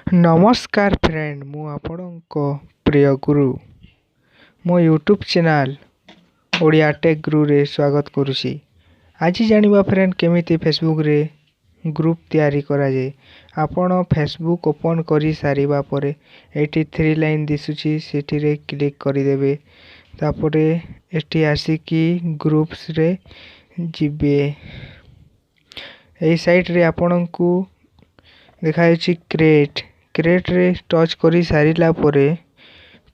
ନମସ୍କାର ଫ୍ରେଣ୍ଡ, ମୁଁ ଆପଣଙ୍କ ପ୍ରିୟ ଗୁରୁ ମୋ ୟୁଟ୍ୟୁବ୍ ଚ୍ୟାନେଲ୍ ଓଡ଼ିଆ ଟେକ୍ ଗୁରୁରେ ସ୍ୱାଗତ କରୁଛି। ଆଜି ଜାଣିବା ଫ୍ରେଣ୍ଡ, କେମିତି ଫେସବୁକ୍ରେ ଗ୍ରୁପ୍ ତିଆରି କରାଯାଏ। ଆପଣ ଫେସବୁକ୍ ଓପନ୍ କରି ସାରିବା ପରେ ଏଇଠି ଥ୍ରୀ ଲାଇନ୍ ଦିଶୁଛି, ସେଠିରେ କ୍ଲିକ୍ କରିଦେବେ। ତାପରେ ଏଠି ଆସିକି ଗ୍ରୁପ୍ସରେ ଯିବେ। ଏଇ ସାଇଟ୍ରେ ଆପଣଙ୍କୁ ଦେଖାଯାଉଛି କ୍ରିଏଟ୍। କ୍ରିଏଟ୍ରେ ଟଚ୍ କରି ସାରିଲା ପରେ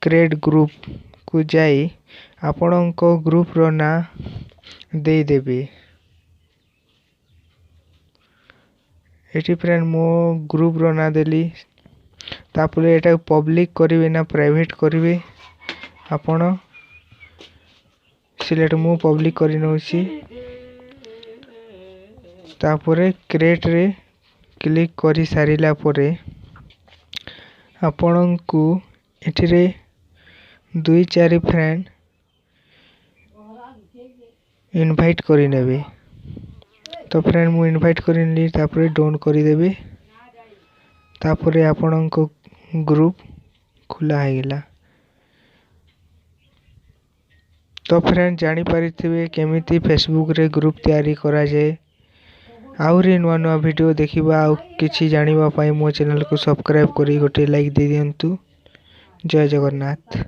କ୍ରିଏଟ୍ ଗ୍ରୁପ୍କୁ ଯାଇ ଆପଣଙ୍କ ଗ୍ରୁପ୍ର ନାଁ ଦେଇଦେବେ। ଏଠି ଫ୍ରେଣ୍ଡ, ମୋ ଗ୍ରୁପ୍ର ନାଁ ଦେଲି। ତାପରେ ଏଟାକୁ ପବ୍ଲିକ୍ କରିବେ ନା ପ୍ରାଇଭେଟ୍ କରିବେ, ଆପଣ ସିଲେକ୍ଟ। ମୁଁ ପବ୍ଲିକ୍ କରି ନେଉଛି। ତାପରେ କ୍ରିଏଟ୍ରେ କ୍ଲିକ୍ କରି ସାରିଲା ପରେ ଆପଣଙ୍କୁ ଏଥିରେ 2 4 ଫ୍ରେଣ୍ଡ ଇନଭାଇଟ୍ କରିନେବେ। ତ ଫ୍ରେଣ୍ଡ, ମୁଁ ଇନଭାଇଟ୍ କରିନେଲି। ତାପରେ ଡନ୍ କରିଦେବେ। ତାପରେ ଆପଣଙ୍କ ଗ୍ରୁପ୍ ଖୋଲା ହେଇଗଲା। ତ ଫ୍ରେଣ୍ଡ, ଜାଣିପାରିଥିବେ କେମିତି ଫେସବୁକ୍ରେ ଗ୍ରୁପ୍ ତିଆରି କରାଯାଏ। ଆହୁରି ନୂଆ ନୂଆ ଭିଡ଼ିଓ ଦେଖିବା ଆଉ କିଛି ଜାଣିବା ପାଇଁ ମୋ ଚ୍ୟାନେଲ୍କୁ ସବସ୍କ୍ରାଇବ୍ କରି ଗୋଟେ ଲାଇକ୍ ଦେଇଦିଅନ୍ତୁ। ଜୟ ଜଗନ୍ନାଥ।